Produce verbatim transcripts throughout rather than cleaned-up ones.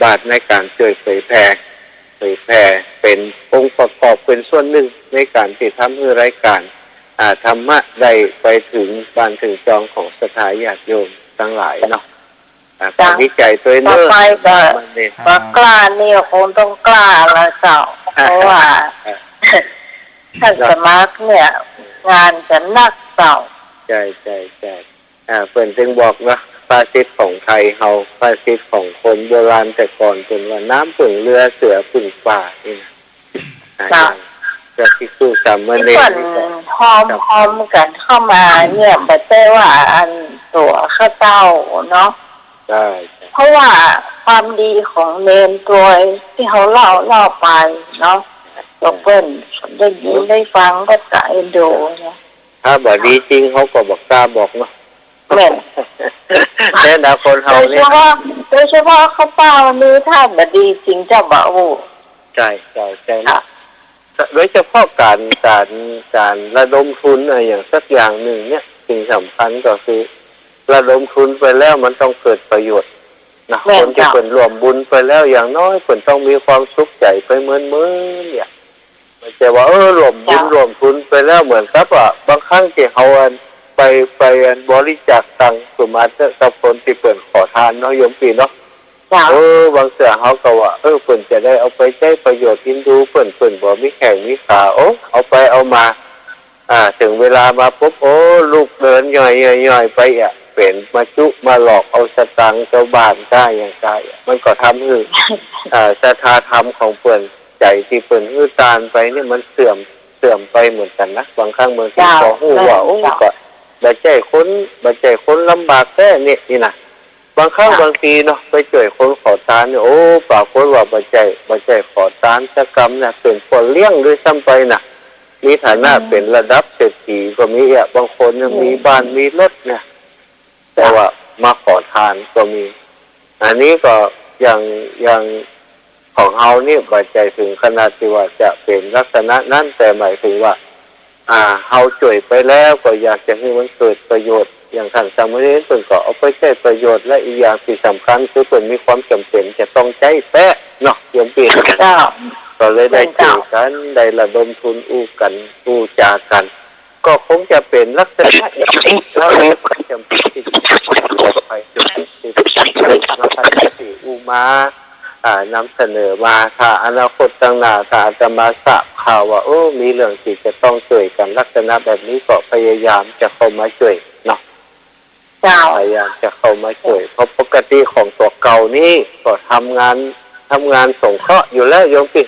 บาทในก๋านจ้วยเผยแผ่ เผยแผ่เป๋นองค์ประกอบ เป๋นส่วนนึ่งในก๋านตี้ทำหื้อรายก๋าน อ่า ธรรมะได้ไปเถิงบ้านเถิงจองของศรัทธาญาติโยมตังหลายเนาะ อ่า เจ้า ก็ดีใจ๋ตวยเน้อ ต่อไปก็ มันนี่ ก็กล้านี่คงต้องกล้าละเจ้า เพราะว่า ถ้าสมัครเนี่ย งานจะหนักเจ้า ใจ้ ใจ้ ใจ้ อ่า เปิ้นจึงบอกเนาะ ภาษิตของไทยเฮา ภาษิตของคนโบราณแต่ก่อน เปิ้นว่า น้ำผึ้งเรือ เสือผึ้งป่า นี่นะ อ่า เจ้า อย่างพระภิกษุสามเณร ที่เปิ้น นี่ก็ ฮอม ครับ ฮอมกั๋นเข้ามาเนี่ย บ่ใจ้ว่าอันตั๋วข้าเจ้าเนาะ ใจ้ ใจ้ เพราะว่าความดีของเณรตวยตี้เฮาเล่า เล่าไปเนาะ ใจ้ พวกเปิ้นได้ยินได้ฟังก็จะเอ็นดูเนาะ ถ้าบ่ดีจริงเขาก็บ่กล้าบอกเนาะ แม่น แต่นะคนเฮานี่ โดยเฉพาะ โดยเฉพาะข้าเจ้านี่ถ้าบ่ดีจริงจะบ่อู้ ใจ้ ใจ้ ใจ้ ค่ะ โดยเฉพาะก๋าน ก๋าน ก๋านระดมทุนอะไรอย่างสักอย่างนึ่งเนี่ย สิ่งสำคัญก็คือ ระดมทุนไปแล้วมันต้องเกิดประโยชน์นะ แม่น คนตี้ เจ้า เปิ้นร่วมบุญไปแล้ว อย่างน้อยเปิ้นต้องมีความสุขใจ๋ไปเมินๆ เนี่ย บ่ใจ้ว่า เออ ร่วมบุญ เจ้า ร่วมทุนไปแล้ว เหมือนกับว่า บางครั้งตี้เฮาอัน ไป ไปอันบริจาคตังค์ สมมุติกับคนตี้เปิ้นขอทานเนาะ โยมปี้เนาะ เจ้า เออ บางเตื้อเฮาก็ว่า เออ เปิ้นจะได้เอาไปใจ๊ประโยชน์ เอ็นดูเปิ้น เปิ้นบ่มีแข้งมีขา โอ้ เอาไปเอามา อ่า เถิงเวลามาปุ๊บ โอ้ ลุกเดินย่อยๆๆ ไปอะ เป๋นมาจุมาหลอกเอาสตางค์จาวบ้านก้าอย่างก้าอะ มันก็ทำหื้อ อ่า ศรัทธาธรรมของเปิ้น ใจ๋ตี้เปิ้นหื้อตานไปเนี่ยมันเสื่อม เสื่อมไปเหมือนกั๋นนะ บางครั้งบางที เจ้า ก็ฮู้ว่า แม่น โอ้ เจ้า ก็บ่ใจ้คน บ่ใจ้คนลำบากแต๊เนี่ย นี่นะ บางครั้ง ค่ะ บางทีเนาะ ไปจ้วยคนขอตานเนี่ย โอ้ ปรากฏว่าบ่ใจ้ บ่ใจ้ขอตานสักกำนะ เป๋นป้อเลี้ยงด้วยซ้ำไปนะ มีฐานะ อืม เป๋นระดับเศรษฐีก็มีอะ บางคนเนี่ย อืม มีบ้านมีรถเนี่ย แต่ว่ามาขอตานก็มี อันนี้ก็อย่าง อย่างของเฮานี่บ่ใจ้เถิงขนาดตี้ว่าจะเป๋นลักษณะนั้น แต่หมายถึงว่า อ่า เฮาจ้วยไปแล้วก็อยากจะหื้อมันเกิดประโยชน์ อย่างต้านสามเณรเปิ้นก็เอาไปใจ๊ประโยชน์ และอีกอย่างตี้สำคัญคือเปิ้นมีความจ๋ำเป๋นจะต้องใจ๊แต๊เนาะ โยมปี้ เจ้า ก็เลยได้จ้วยกั๋น ได้ระดมทุนอู้กั๋น อู้จ๋ากั๋น ก็คงจะเป๋นลักษณะอย่างนี้ แล้วก็จ๋ำเป๋นตี้จะไปจุดตี้มาอู้มา อ่า นำเสนอมา ถ้าอนาคตข้างหน้า ถ้าอาตมาทราบข่าวว่า โอ้ มีเรื่องตี้จะต้องจ้วยกั๋นลักษณะแบบนี้ ก็พยายามจะเข้ามาจ้วยเนาะ เจ้า พยายามจะเข้ามาจ้วย เพราะปกติของตั๋วเก่านี่ก็ทำงาน ทำงานสงเคราะห์อยู่แล้วโยมปี้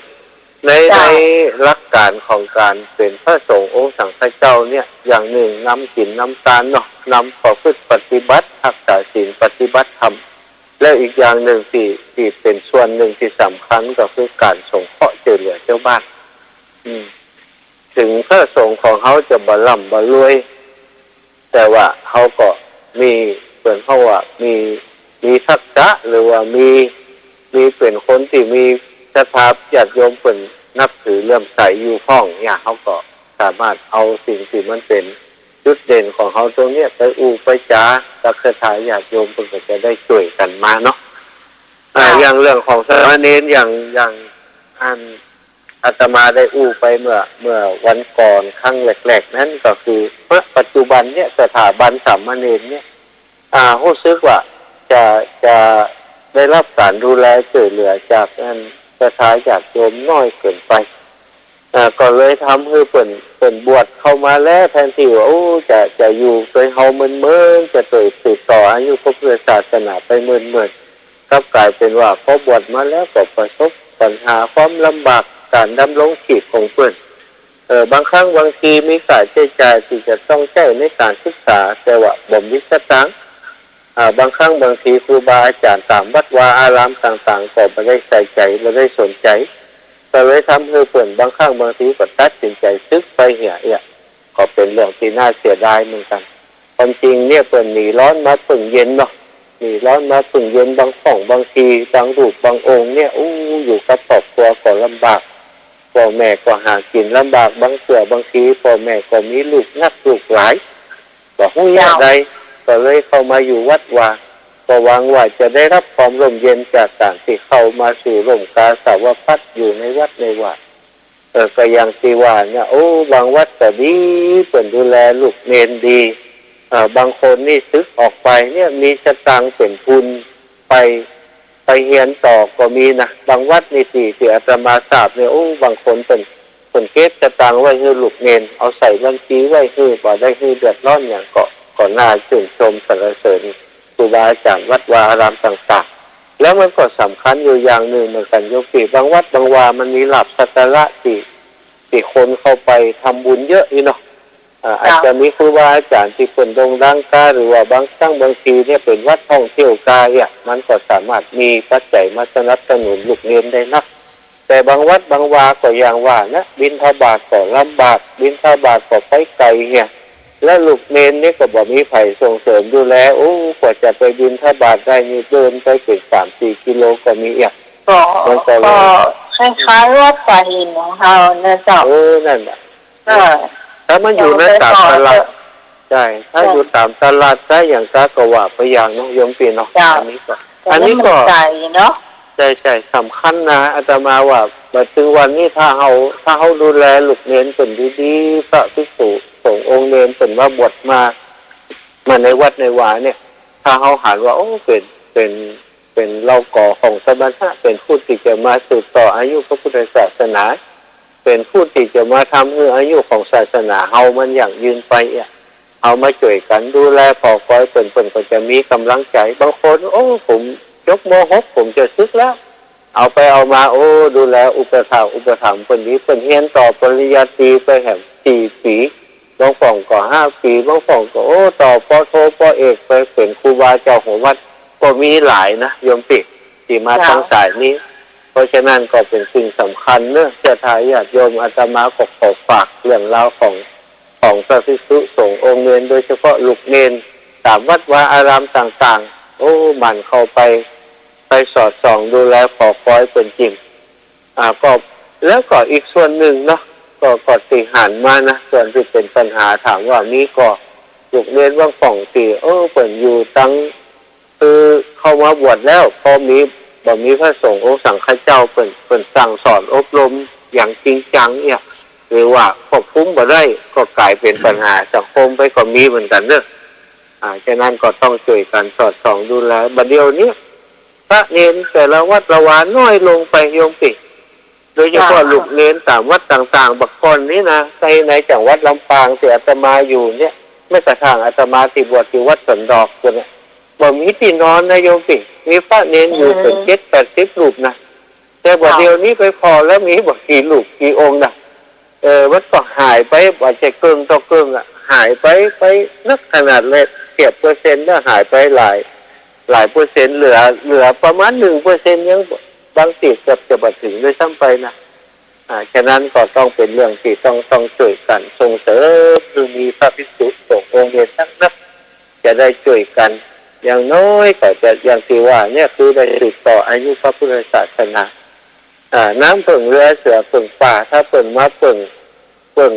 ใน เจ้า ในหลักก๋านของก๋านเป๋นพระสงฆ์องค์สังฆเจ้าเนี่ย อย่างนึ่งนำศีลนำตานเนาะ นำประพฤติปฏิบัติ ฮักษาศีลปฏิบัติธรรม แล้วอีกอย่างนึ่งตี้ ตี้เป๋นส่วนนึ่งตี้สำคัญก็คือก๋านสงเคราะห์จ้วยเหลือจาวบ้าน อืม เถิงพระสงฆ์ของเฮาจะบ่ร่ำบ่รวย แต่ว่าเฮาก็มี เปิ้นเฮาว่ามี มีทักษะ หรือว่ามี มีเป๋นคนตี้มีศรัทธาญาติโยมเปิ้นนับถือเลื่อมใสอยู่พ่องเนี่ย เฮาก็สามารถเอาสิ่งตี้มันเป๋นจุดเด่นของเฮาตรงเนี้ยไปอู้ไปจ๋ากับศรัทธาญาติโยมเปิ้นก็จะได้จ้วยกั๋นมาเนาะ อ่า ค่ะ อย่างเรื่องของสามเณร อย่าง อย่างอัน อาตมาได้อู้ไปเมื่อ เมื่อวันก่อนครั้งแรกๆ นั้นก็คือ ณ ปัจจุบันเนี่ยสถาบันสามเณรเนี่ย อ่า ฮู้สึกว่าจะ จะได้รับก๋านดูแลจ้วยเหลือจากอันศรัทธาญาติโยมน้อยเกินไป อ่า ก็เลยทำหื้อเปิ้น เปิ้นบวชเข้ามาแล้ว แทนตี้ว่า โอ้ จะ จะอยู่ตวยเฮาเมินๆ จะตวยสืบต่ออายุพระพุทธศาสนาไปเมินๆ กลับก๋ายเป๋นว่าพอบวชมาแล้วก็ประสบปัญหาความลำบากก๋านดำรงชีพของเปิ้น เอ่อ บางครั้งบางทีมีค่าใจ๊จ่ายตี้จะต้องใจ๊ในก๋านศึกษา แต่ว่าบ่มีสตางค์ อ่า บางครั้งบางทีครูบาอาจ๋ารย์ต๋ามวัดวาอารามต่างๆ ก็บ่ได้ใส่ใจ๋ บ่ได้สนใจ๋ ก็เลยทำหื้อเปิ้นบางครั้งบางทีก็ตัดสินใจ๋สึกไปเหียเอี้ย ก็เป๋นเรื่องตี้น่าเสียดายเหมือนกั๋น ความจริงเนี่ยเปิ้นหนีร้อนมาเพิ่งเย็นเนาะ หนีร้อนมาเพิ่งเย็น บางครั้งบางที บางรูปบางองค์เนี่ย อู้ อยู่กับครอบครัวก็ลำบาก ป้อแม่ก็หากิ๋นลำบาก บางเตื้อบางทีป้อแม่ก็มีลูกนักลูกหลาย บ่ฮู้เยียะใด ก็เลยเข้ามาอยู่วัดวา พ ก็หวังว่าจะได้รับความร่มเย็นจากก๋านตี้เข้ามาสู่ฮ่มกาสาวพัสตร์อยู่ในวัดในวา เออ ก็อย่างตี้ว่าเนี่ย โอ้ บางวัดก็ดี เปิ้นดูแลลูกเณรดี เออ บางคนนี่สึกออกไปเนี่ย มีสตางค์เป๋นทุนไป ไปเฮียนต่อก็มีนะ บางวัดนี่ตี้ ตี้อาตมาทราบเนี่ย โอ้ บางคนเปิ้น เปิ้นเก็บสตางค์ไว้หื้อลูกเณร เอาใส่บัญชีไว้หื้อ บ่ได้หื้อเดือดร้อนหยัง ก็ ก็น่าชื่นชมสรรเสริญครูบาอาจ๋ารย์วัดวาอารามต่างๆ แล้วมันก็สำคัญอยู่อย่างนึ่งเหมือนกั๋นโยมปี้ บางวัดบางวามันมีลาภสักการะตี้ ตี้คนเข้าไปทำบุญเยอะอี้เนาะ อ่า เจ้า อาจจะมีครูบาอาจ๋ารย์ตี้เปิ้นโด่งดังกา หรือว่าบางครั้งบางทีเนี่ยเป๋นวัดท่องเที่ยวกาเนี่ย มันก็สามารถมีปัจจัยมาสนับสนุนลูกเณรได้นัก แต่บางวัดบางวาก็อย่างว่านะ บิณฑบาตก็ลำบาก บิณฑบาตก็ไปไก๋เนี่ย แล้วลูกเณรนี่ก็บ่มีใผส่งเสริมดูแล โอ้ กว่าจะไปบิณฑบาตได้นี่เดินไปเป๋นสามสี่กิโลก็มีเอี้ย ก็ มันก็เลย ก็คล้ายๆ วัดป่าหินของเฮานะเจ้า เออ นั่นน่ะ เออ ถ้ามันอยู่ในต๋ามตลาด ใจ้ ถ้าอยู่ต๋ามตลาดใจ้อย่างกาก็ว่าไปอย่างเนาะโยมปี้เนาะ เจ้า อันนี้ก็ แต่ อันนี้ก็ มันไก๋เนาะ ใจ้ ใจ้ สำคัญนะ อาตมาว่า ปัจจุบันนี้ถ้าเฮา ถ้าเฮาดูแลลูกเณรเปิ้นดีๆ พระภิกษุสงฆ์องค์เณรเปิ้นมาบวชมา มาในวัดในวาเนี่ย ถ้าเฮาหันว่า โอ้ เป๋น เป๋น เป๋นเหล่าก่อของสมณะ เป๋นผู้ตี้จะมาสืบต่ออายุพระพุทธศาสนา เป๋นผู้ตี้จะมาทำหื้ออายุของศาสนาเฮามันยั่งยืนไปอะ เฮามาจ้วยกั๋นดูแลผ่อกอยเปิ้น เปิ้นก็จะมีก๋ำลังใจ๋ บางคน โอ้ ผมจบ ม.หก ผมจะสึกแล้ว เอาไปเอามา โอ้ ดูแลอุปถากอุปถัมภ์เปิ้นดี เปิ้นเฮียนต่อปริญญาตรีไปแหมสี่ปี๋ บางฝ่องก็ห้าปี๋ บางฝ่องก็ โอ้ ต่อ ป.โท ป.เอก ไปเป๋นครูบาเจ้าของวัด ก็มีหลายนะโยมปี้ ตี้มา เจ้า ตางสายนี้ เพราะฉะนั้นก็เป๋นสิ่งสำคัญเนาะ ศรัทธาญาติโยม อาตมาก็ขอฝากเรื่องราวของ ของพระภิกษุสงฆ์องค์เณร โดยเฉพาะลูกเณรต๋ามวัดวาอารามต่างๆ โอ้ หมั่นเข้าไป ไปสอดส่องดูแลผ่อกอยเปิ้นจิ่ง อ่า ก็ แล้วก็อีกส่วนนึ่งเนาะ ก็ ก็ตี้หันมานะ ส่วนตี้เป๋นปัญหา ถามว่ามีก่อ ลูกเณรบางฝ่องตี้ เออ เปิ้นอยู่ตัง คือเข้ามาบวชแล้ว พอมี บ่มีพระสงฆ์องค์สังฆเจ้าเปิ้น เปิ้นสั่งสอนอบรมอย่างจริงจังเนี่ย หรือว่าควบคุมบ่ได้ ก็ก๋ายเป๋นปัญหาสังคมไปก็มีเหมือนกั๋นเนาะ อ่า ฉะนั้นก็ต้องจ้วยกั๋นสอดส่องดูแล บ่าเดี่ยวนี้ พระเณรแต่ละวัดละวาน้อยลงไปโยมปี้ โดยเฉพาะ เจ้า ลูกเณรต๋ามวัดต่างๆ บ่าก่อนนี้นะ ใน ในจังหวัดลำปางตี้อาตมาอยู่เนี่ย แม้กระทั่งอาตมาตี้บวชตี้วัดสวนดอกปู้นเนี่ย บ่มีตี้นอนนะโยมปี้ มีพระเณรอยู่ อืม เป๋นเจ็ดแปดสิบรูปนะ แต่บ่า เจ้า เดี่ยวนี้ไปผ่อแล้วมีบ่กี่รูปกี่องค์นะ เออ มันก็หายไป บ่ใจ้เกิ่งต่อเกิ่งอะ หายไป ไปนักขนาดเลย เกือบเปอร์เซ็นต์แล้ว หายไปหลาย หลายเปอร์เซ็นต์ เหลือ เหลือประมาณหนึ่งเปอร์เซ็นต์ ยัง บางตี้เกือบจะบ่เถิงด้วยซ้ำไปนะ อ่า ฉะนั้นก็ต้องเป๋นเรื่องตี้ต้อง ต้องจ้วยกั๋นส่งเสริม คือมีพระภิกษุสงฆ์องค์เณรตังนัก จะได้จ้วยกั๋น อย่างน้อยก็จะ อย่างตี้ว่าเนี่ย คือได้สืบต่ออายุพระพุทธศาสนา อ่า น้ำเปิ่งเฮือเสือเปิ่งป่า ถ้าเปิ้นมาเปิ่ง เปิ่ง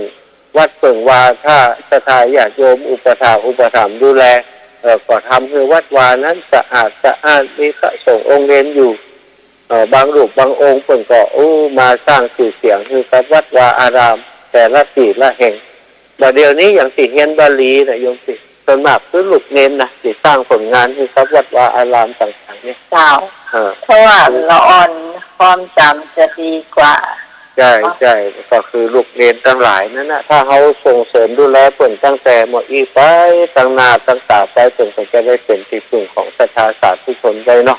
วัดเปิ่งวา ถ้าศรัทธาญาติโยมอุปถากอุปถัมภ์ดูแล เอ่อ ก็ทำหื้อวัดวานั้นสะอาดสะอ้าน มีพระสงฆ์องค์เณรอยู่ เอ่อ บางรูปบางองค์เปิ้นก็ โอ้ มาสร้างจื้อเสียงหื้อกับวัดวาอารามแต่ละตี้ละแห่ง บ่าเดี่ยวนี้อย่างตี้เฮียนบาลีนะโยมตี้ ส่วนมากคือลูกเณรนะตี้สร้างผลงานหื้อกับวัดวาอารามต่างๆ เนี่ย เจ้า เออ เพราะว่าละอ่อนความจ๋ำจะดีกว่า ใจ้ เนาะ ใจ้ ก็คือลูกเณรตังหลายนั้นนะ ถ้าเฮาส่งเสริมดูแลเปิ้นตั้งแต่เมื่ออี้ไป ตั้งหน้าตั้งต๋าไป เปิ้นก็จะได้เป๋นตี้พึ่งของศรัทธาสาธุชนได้เนาะ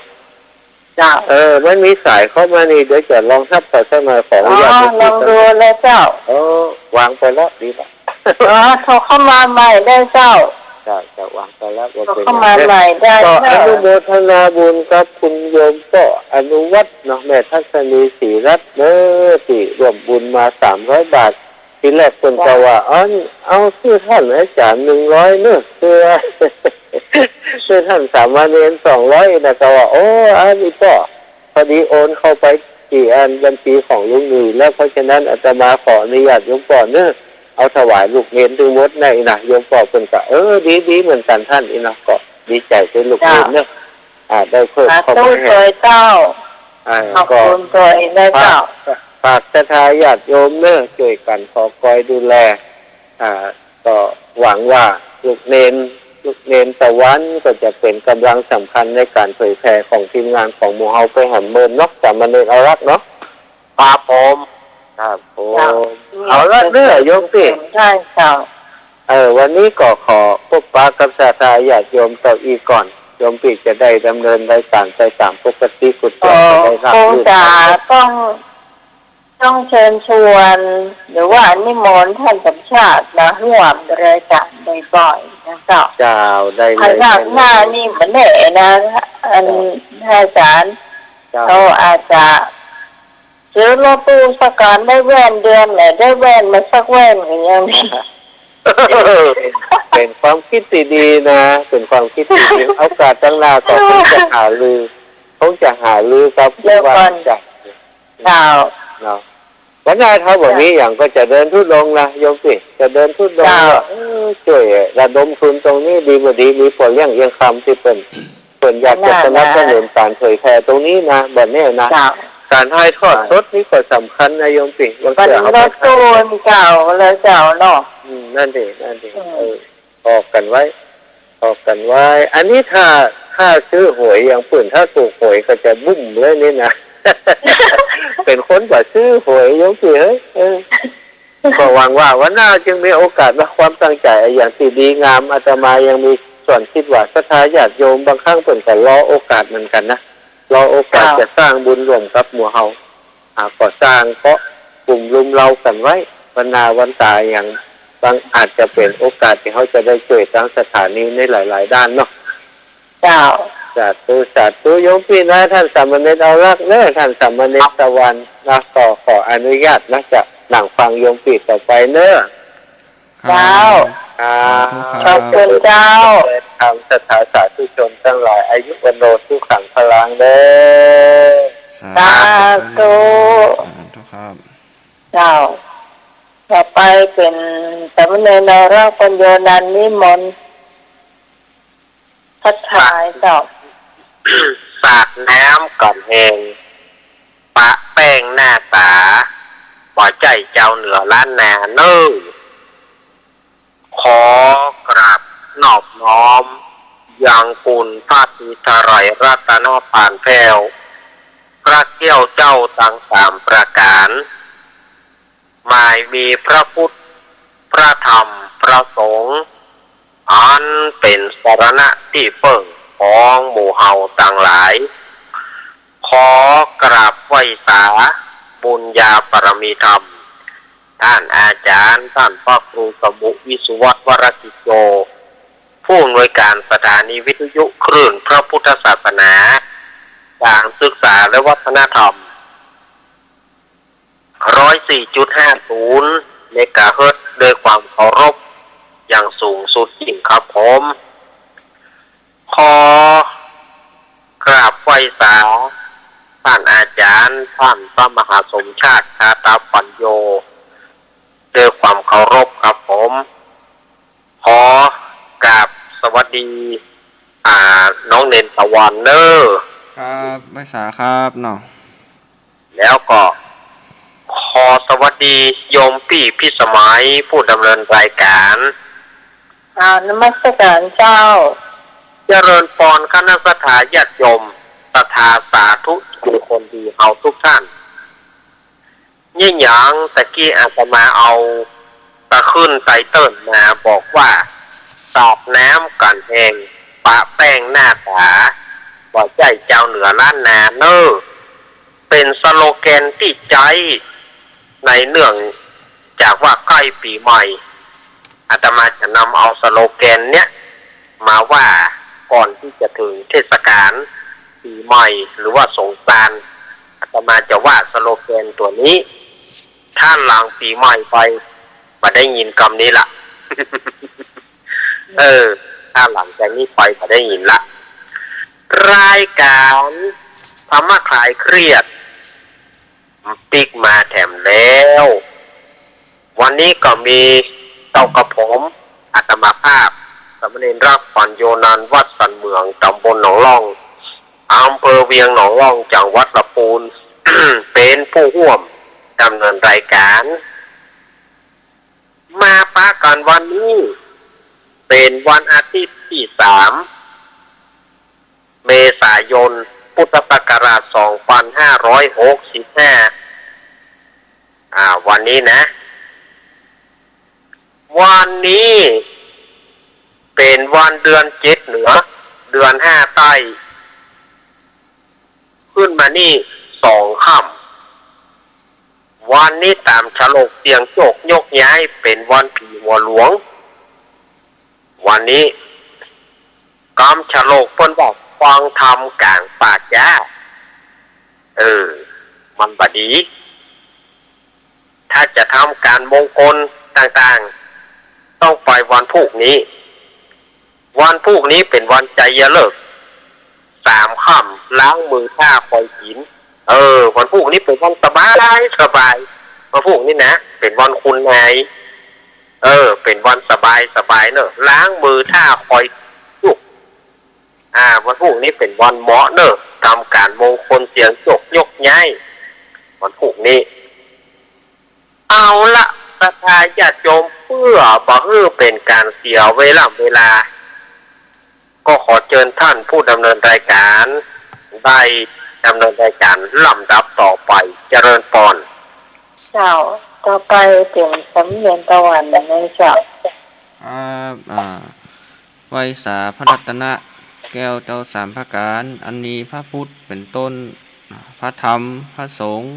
เจ้า เออ มันมีสายเข้ามานี่ เดี๋ยวจะลองฮับเขาสักหน่อย ขออนุญาต อ๋อ ลองดูเลยเจ้า เออ วางไปแล้ว ดีละ อ๋อ โทรเข้ามาใหม่ได้เจ้า เจ้า เจ้า วางไปแล้ว โทรเข้ามาใหม่ได้ ก็ เจ้า อนุโมทนาบุญกับคุณโยมป้ออนุวัฒน์เนาะ แม่ทัศนีศรีรัตน์เด้อ ตี้ร่วมบุญมาสามร้อยบาท ทีแรกเปิ้นก็ว่า อัน เอาหื้อต้านอาจ๋ารย์หนึ่งร้อยเนาะ เปื้อ หื้อต้านสามเณรสองร้อยนะ ก็ว่า โอ้ อันนี้ก็พอดีโอนเข้าไปตี้อันบัญชีของลุงหนุ่ยแล้ว เพราะฉะนั้นอาตมาขออนุญาตโยมป้อเนาะ เอาถวายลูกเณรตึงหมดนะ อี้นะ โยมป้อเปิ้นก็ เออ ดี ดีเหมือนกั๋นต้าน อี้นะ ก็ดีใจ๋เจ้าลูกเณรเนาะ เจ้า อ่า ได้เพิ่ม สาธุ เข้ามาแหม โตยเจ้า อ่า ขอบคุณ ก็ โตยนะเจ้า ฝาก ฝากศรัทธาญาติโยมเนอะ จ้วยกั๋นขอกอยดูแล อ่า ก็หวังว่าลูกเณร ลูกเณรตะวันก็จะเป๋นก๋ำลังสำคัญในก๋านเผยแผ่ของทีมงานของหมู่เฮาไปแหมเมินเนาะ สามเณรอารักษ์เนาะ ครับผม ครับผม เจ้า เอาละเน่อโยมปี้ ได้เจ้า เออ วันนี้ก็ขอปบปะกับศรัทธาญาติโยมเต้าอี้ก่อน โยมปี้จะได้ดำเนินรายก๋านไปต๋ามปกติ กุศลจะได้ราบรื่น ก็คงจะต้อง ต้องเชิญชวน หรือว่านิมนต์ต้านสมชาติมาฮ่วมรายก๋านบ่อยๆ นะเจ้า เจ้า ได้เลย อาทิตย์หน้านี่บ่แน่นะ อัน เจ้า อาจ๋ารย์ เจ้า เขาอาจจะ ซื้อรถตู้สักคัน ได้แว่นเดือนไหน ได้แว่นมาสักแว่นก็ยังดี เป๋นความกึ๊ดตี้ดีนะ เป๋นความกึ๊ดตี้ดี โอกาสตางหน้าก็คงจะหารือ คงจะหารือกับ เดี๋ยวก่อน วัดจักร เจ้า เนาะ วันหน้าถ้าบ่มีหยังก็จะเดินธุดงค์นะโยมปี้ จะเดินธุดงค์ เจ้า เออ จ้วยระดมทุนตรงนี้ดีบ่ดี มีป้อเลี้ยงเอียงคำตี้เปิ้น เปิ้นอยากจะสนับสนุนก๋านเผยแผ่ตรงนี้นะ บ่แน่นะ เจ้า ก๋านถ่ายทอดสดนี่ก็สำคัญนะโยมปี้ บางเตื้อเอาไปถ่าย รถตู้เจ้า แล้วเจ้าเนาะ อืม นั่นดิ นั่นดิ อืม เออ บอกกั๋นไว้ บอกกั๋นไว้ อันนี้ถ้า ถ้าซื้อหวยอย่างเปิ้น ถ้าถูกหวยก็จะบุ้มเลยนี่นะ เป๋นคนบ่ซื้อหวยโยมปี้เฮ้ย เออ ก็หวังว่าวันหน้าจึงมีโอกาสนะ ความตั้งใจ๋อะหยังตี้ดีงาม อาตมายังมีส่วนกึ๊ดว่าศรัทธาญาติโยมบางครั้งเปิ้นก็รอโอกาสเหมือนกั๋นนะ รอโอกาส เจ้า จะสร้างบุญร่วมกับหมู่เฮา อ่า ก่อสร้างก็กลุ่มรุมเร้ากั๋นไว้ วันหน้าวันต๋าอะหยัง บางอาจจะเป๋นโอกาสตี้เฮาจะได้จ้วยตางสถานีในหลายๆ ด้านเนาะ เจ้า สาธุ สาธุ โยมปี้นะ ต้านสามเณรอารักษ์เน่อ ต้านสามเณรตะวันนะ ก็ขออนุญาตนะ จะนั่งฟังโยมปี้ต่อไปเน่อ ครับ เจ้า ครับ สาธุครับ ขอบคุณเจ้า ทางศรัทธาสาธุชนตังหลาย อายุวัณโณสุขังพลังเน่อ สาธุ สาธุ สาธุครับ เจ้า ต่อไปเป๋นสามเณรอารักษ์ ปัญโญนันท์ นิมนต์ ทักทายเจ้า สาดน้ำก่อนแฮง ปะแป้งหน้าต๋า บ่ใจ้เจ้าเหนือล้านนาเน่อ ขอกราบนอบน้อม ยังคุณพระศรีธาไตรยรัตนปานแผ้ว พระแก้วเจ้าตังสามประก๋าน หมายมีพระพุทธ พระธรรม พระสงฆ์ อันเป๋นสรณะตี้เปิ้งของหมู่เฮาตังหลาย ขอกราบไหว้สาบุญญาบารมีธรรม ต้านอาจ๋ารย์ ต้านพระครูสมุ วิสุวัฒน์ วรกิจโจ ผู้อำนวยก๋านสถานีวิทยุคลื่นพระพุทธศาสนา ก๋านศึกษาและวัฒนธรรม ร้อยสี่จุดห้าศูนย์ เมกะเฮิรตซ์ ด้วยความเคารพอย่างสูงสุดยิ่งครับผม ขอกราบไหว้สาต้านอาจ๋ารย์ ต้านพระมหาสมชาติ คาตาปัญโญ ด้วยความเคารพครับผม ขอกราบสวัสดี อ่า น้องเณรตะวันเน่อ ครับ ไหว้สาครับเนาะ แล้วก็ขอสวัสดีโยมปี้พิสมัย ผู้ดำเนินรายการ อ่า นมัสการเจ้า เจริญปอนคณะศรัทธาญาติโยม ศรัทธาสาธุชนคนดีเฮาทุกท่าน นี่หยังตะกี้อาตมาเอาตะขึ้นไตเติ้ลมาบอกว่า สาดน้ำก่อนแฮง ปะแป้งหน้าต๋า บ่ใจ้เจ้าเหนือล้านนาเน่อ เป๋นสโลแกนตี้ใจ๊ในเนื่องจากว่าใก้ปี๋ใหม่ อาตมาจะนำเอาสโลแกนเนี้ยมาว่าก่อนตี้จะเถิงเทศกาลปี๋ใหม่หรือว่าสงกรานต์ อาตมาจะว่าสโลแกนตั๋วนี้ ถ้าหลังปี๋ใหม่ไป บ่ได้ยินกำนี้ละ เออ ถ้าหลังจากนี้ไปบ่ได้ยินละ รายการธรรมะคลายเครียด ปิ๊กมาแถมแล้ว วันนี้ก็มีเต้ากับผม อาตมาภาพ สามเณรรักษ์ ปัญโญนันท์ วัดสันเหมือง ตำบลหนองล่อง อำเภอเวียงหนองล่อง จังหวัดลำปูน เป๋นผู้ฮ่วมดำเนินรายก๋าน มาปะกั๋นวันนี้ เป๋นวันอาทิตย์ตี้สาม เมษายน พุทธศักราช สองปันห้าร้อยหกสิบห้า อ่า วันนี้นะ วันนี้เป๋นวันเดือนเจ็ดเหนือ เดือนห้าใต้ ขึ้นมานี่สองค่ำ วันนี้ต๋ามฉลกเสี่ยงโชคยกย้ายเป๋นวันผีหัวหลวง วันนี้กำฉลกเปิ้นว่าฟังธรรมก๋างป่าจ๊า เออ มันบ่ดี ถ้าจะทำก๋านมงคลต่างๆ ต้องไปวันพูกนี้ วันพูกนี้เป๋นวันไชยฤกษ์ สามค่ำ ล้างมือถ้าคอยกิ๋น เออ วันพูกนี้เป๋นวันสบายสบาย วันพูกนี้นะ เป๋นวันคุณนาย เออ เป๋นวันสบายสบายเน่อ ล้างมือถ้าคอยจุก อ่า วันพูกนี้เป๋นวันเหมาะเน่อ ทำก๋านมงคลเสี่ยงโชคยกย้าย วันพูกนี้ เอาละ ศรัทธาญาติโยม เปื้อบ่หื้อเป๋นก๋านเสียเวล่ำเวลา ก็ขอเจิญต้านผู้ดำเนินรายก๋าน ได้ดำเนินรายก๋านลำดับต่อไป เจริญปอน เจ้า ต่อไปเป๋นสามเณรตะวันนะเจ้า ครับ อ่า ไหว้สาพระรัตนแก้วเจ้าสามประก๋าน อันมีพระพุทธเป๋นต้น พระธรรม พระสงฆ์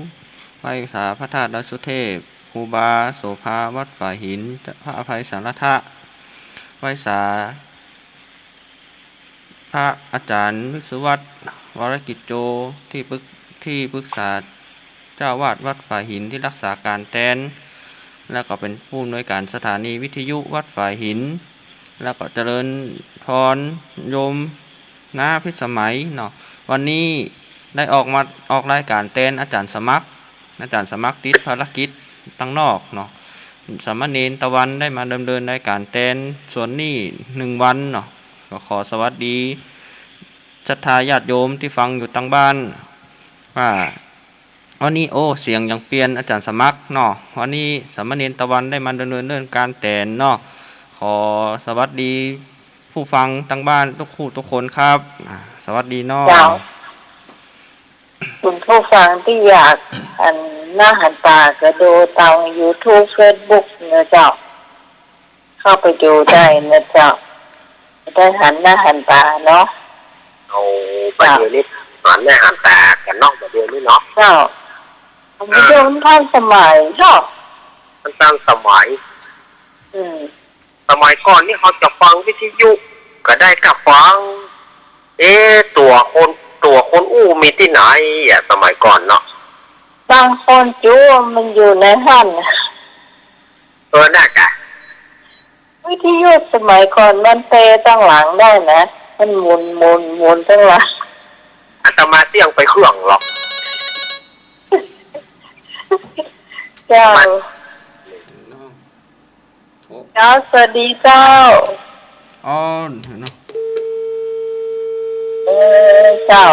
ไหว้สาพระธาตุดอยสุเทพ ครูบาโสภาวัดฝายหิน พระอภัยสารถะ ไหว้สา พระอาจ๋ารย์วิศวัฒน์ วรกิจโจ ตี้ปึก ตี้ปึกษาเจ้าอาวาสวัดฝายหินตี้ฮักษาก๋านแตน แล้วก็เป๋นผู้อำนวยก๋านสถานีวิทยุวัดฝายหิน แล้วก็เจริญปอนโยมน้าพิสมัยเนาะ วันนี้ได้ออกมา ออกรายก๋านแตนอาจ๋ารย์สมัคร อาจ๋ารย์สมัครติดภารกิจตังนอกเนาะ สามเณรตะวันได้มาดำเนินรายก๋านแตนส่วนนี้หนึ่งวันเนาะ ก็ขอสวัสดีศรัทธาญาติโยมตี้ฟังอยู่ตังบ้าน ว่าวันนี้ โอ้ เสียงยังเปลี่ยน อาจ๋ารย์สมัครเนาะ วันนี้สามเณรตะวันได้มาดำเนินเรื่องก๋านแตนเนาะ ขอสวัสดีผู้ฟังตังบ้านทุกคู่ทุกคนครับ อ่า สวัสดีเนาะ เจ้า คุณผู้ฟังตี้อยากหันหน้าหันต๋าก็ดูตางยูทูบ เฟซบุ๊ก นะเจ้า เข้าไปดูได้นะเจ้า จะได้หันหน้าหันต๋าเนาะ เอา บ่าเดี่ยวนี้หันหน้าหันต๋ากั๋นเนาะ บ่าเดี่ยวนี้เนาะ เจ้า อ่า มันก็ทันสมัยเนาะ มันทันสมัย อืม สมัยก่อนนี่เฮาจะฟังวิทยุก็ได้กับฟัง เอ๊ะ ตั๋วคน ตั๋วคนอู้มีตี้ไหนอะ สมัยก่อนเนาะ บางคนจู้มันอยู่ในหั้น เออ น่ากะ วิทยุสมัยก่อนมันเตะตังหลังได้นะ มันหมุน หมุน หมุนตังหลัง อาตมาเสี้ยงไปเครื่องหรอก เจ้า มา เจ้า สวัสดีเจ้า อ๋อ เนาะ เออ เจ้า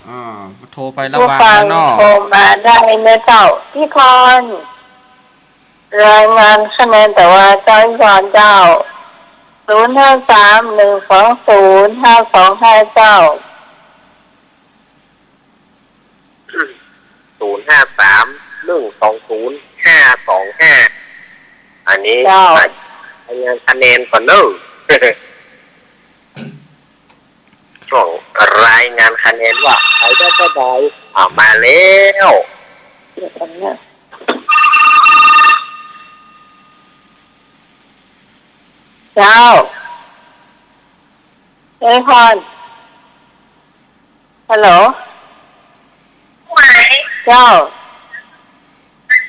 อ่า โทรไปละวางแล้วเนาะ ผู้ฟังโทรมาได้นะเจ้า พี่พร รายงานคะแนนแต่ว่าเจ้า พี่พรเจ้า ศูนย์ห้าสาม หนึ่งสองศูนย์ ห้าสองห้า เจ้า ศูนย์ห้าสาม หนึ่งสองศูนย์ ห้าสองห้า อันนี้ เจ้า รายงานคะแนนก่อนเนอะ ช่วงรายงานคะแนนว่าใผได้เต้าใด อ่า มาแล้ว เดี๋ยวก่อนนะ เจ้า เอ้ยพร ฮัลโหล ไหว เจ้า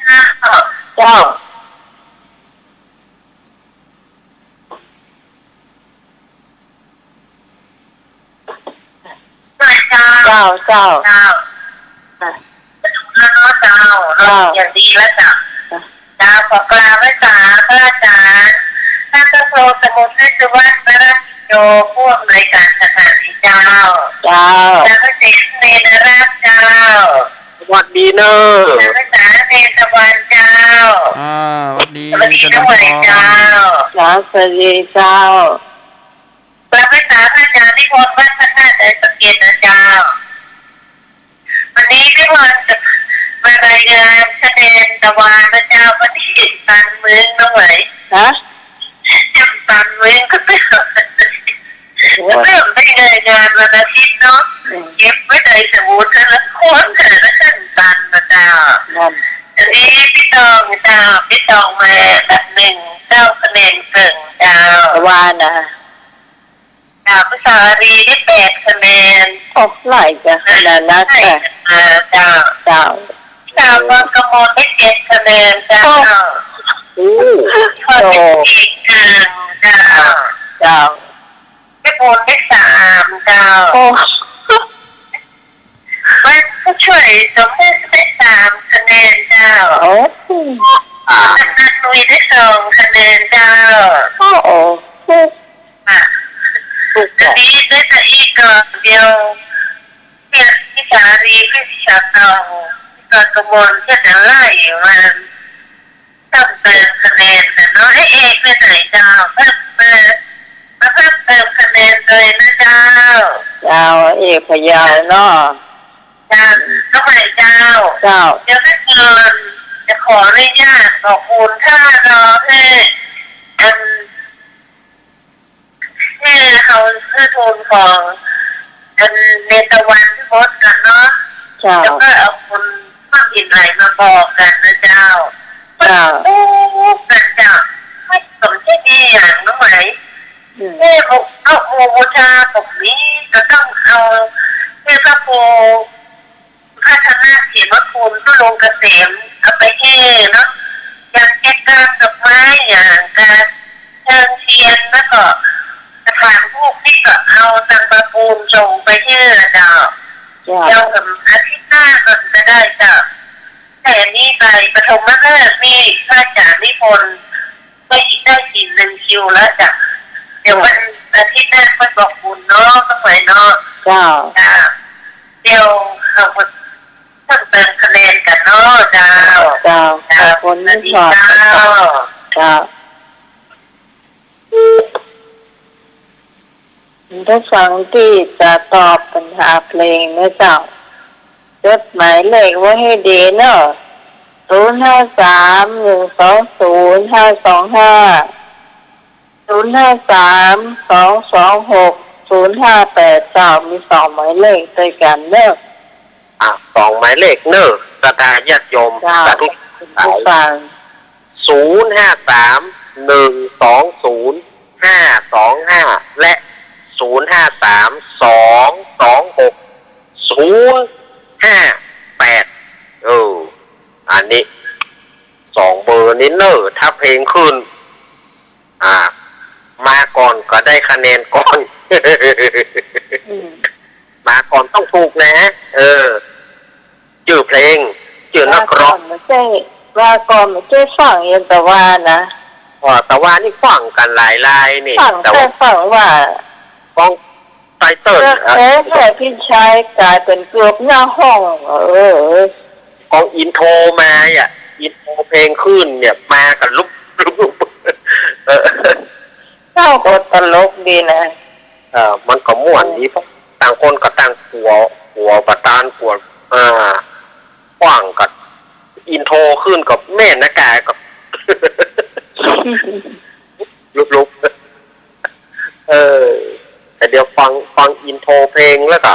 เจ้า เจ้า ไหว เจ้า เจ้า เจ้า เจ้า อ่ะ แล้วเนาะเจ้า เจ้า อย่างดีแล้วเจ้า อ่ะ เจ้า ขอกราบไหว้สาพระอาจ๋ารย์ ท่านเจ้าครูสมุทรเวชสุวรรณ วรกิจโย ผู้อำนวยการสถานี เจ้า เจ้า เจ้าพระเสนเณรรัตน์เจ้า สวัสดีเนอะ เจ้าพระสาเณรตะวันเจ้า อ่า สวัสดี สวัสดี เจ้า น้องใหม่ เจ้า เจ้า สวัสดีเจ้า เจ้าพระสาพระอาจารย์นิพนธ์วัดพระธาตุดอยสะเก็ดนะเจ้า วันนี้นิพนธ์จะมารายงานคะแนนตะวันนะเจ้า วันนี้ตันเมืองน้องใหม่ ฮะ ยังตันเมืองก็เริ่ม เริ่มได้รายงานวันอาทิตย์เนาะ อืม เก็บไว้ในสมุดแต่ละคนแต่ละขั้นตันนะเจ้า นั่น อันนี้พี่ตองเจ้า พี่ตองมาอันดับหนึ่งเก้าคะแนนเกิ่งเจ้า ว่านะ เจ้า พี่สาลีได้แปดคะแนน โอ้ หลายจ้ะ ขนาดนั้น ใช่ ค่ะ อ่า เจ้า เจ้า เจ้า กรกมลได้เจ็ดคะแนนเจ้า โอ้ โอ้ ข้อเท็จจริงเจ้า เจ้า เจ้า พี่บุญได้สามเจ้า โอ้ บ้านผู้ช่วยสมนึกได้สามคะแนนเจ้า โอ้ อ่า กำนันลุยได้สองคะแนนเจ้า โอ้โอ้ อ่ะ ถูก อันนี้ได้แต่อีกก่อนเดียว เนี่ย พี่สาลี พี่สาตอง พี่กรกมล เพื่อจะไล่มัน เพิ่มเติมคะแนนกันเนาะ ไอ้เอกไปไหนเจ้า เพิ่มเติม มาเพิ่มเติมคะแนนเลยนะเจ้า เจ้า เอกพะเยาเนาะ เจ้า น้องใหม่เจ้า เจ้า เดี๋ยวก่อน จะขออนุญาตบอกบุญถ้ารอหื้อ อัน หื้อเฮาหื้อทุนของ อัน เณรตะวันตี้หมดก่อนเนาะ เจ้า แล้วก็เอาบุญก้อนหินไหลมาบอกกันนะเจ้า เจ้า อู้กันเจ้า ไม่สมเจดีย์อย่างน้องไหม อืม เอ้ย พระครูบูชาผมนี้ก็ต้องเอา เอ้ย พระครู พัฒนาเขมคุณ พระลงเกษม เอาไปแห่เนาะ อย่างแจกกานดอกไม้ อย่างกานเชิญเทียน แล้วก็กระถางธูปนี่ก็เอาตังมาปูนส่งไปแห่เจ้า เจ้า เจ้า อาทิตย์หน้าก็จะได้เจ้า แต่อันนี้ไปปฐมฤกษ์นี่พระอาจารย์นิพนธ์ ก็อีกได้อีกหนึ่งคิวแล้วจ้ะ เดี๋ยววันอาทิตย์หน้าค่อยบอกบุญเนาะ ต้องไหวเนาะ เจ้า จ้า เดี๋ยวเขาก็เพิ่มเติมคะแนนกันเนาะ เจ้า เจ้า เจ้า ขอบคุณ สวัสดี ค่ะ เจ้า เจ้า ท่านผู้ฟังตี้จะตอบปัญหาเพลงนะเจ้า จดหมายเลขไว้หื้อดีเนาะ ศูนย์ห้าสาม หนึ่งสองศูนย์ ห้าสองห้า ศูนย์ห้าสาม สองสองหก ศูนย์ห้าแปด เจ้า มีสองหมายเลขตวยกั๋นเนาะ อ่ะ สองหมายเลขเนาะ ศรัทธาญาติโยม เจ้า สาธุ ท่านผู้ฟัง ศูนย์ห้าสาม หนึ่งสองศูนย์ ห้าสองห้า และ ศูนย์ห้าสาม สองสองหก ศูนย์ห้าแปด เออ อันนี้ สองเบอร์นี้เนาะ ถ้าเพลงขึ้น อ่า มาก่อนก็ได้คะแนนก่อน อืม มาก่อนต้องถูกนะ เออ จื้อเพลง จื้อนักร้อง ว่าก่อนบ่ใจ้ ว่าก่อนบ่ใจ้ฟังอย่างตะวันนะ อ๋อ ตะวันนี่ฟังกั๋นหลายลายนี่ ฟัง ตะวัน แต่ฟังว่า ของไตเติ้ล เลือก เอ่อ แท้แท้พี่ชายกลายเป๋นเกือบหน้าห้อง เออ ของอินโทรมาอ่ะ อินโทรเพลงขึ้นเนี่ย มากั๋นลุบลุบลุบ เออ เจ้าก็ตลกดีนะ เออ มันก็ม่วนดี ต่างคนก็ต่างกั๋ว กั๋วประตานกั๋ว อ่า ขว้างก็อินโทรขึ้นก็แม่นนะกายก็ ลุบๆ เออ แต่เดี๋ยวฟัง ฟังอินโทรเพลงแล้วก็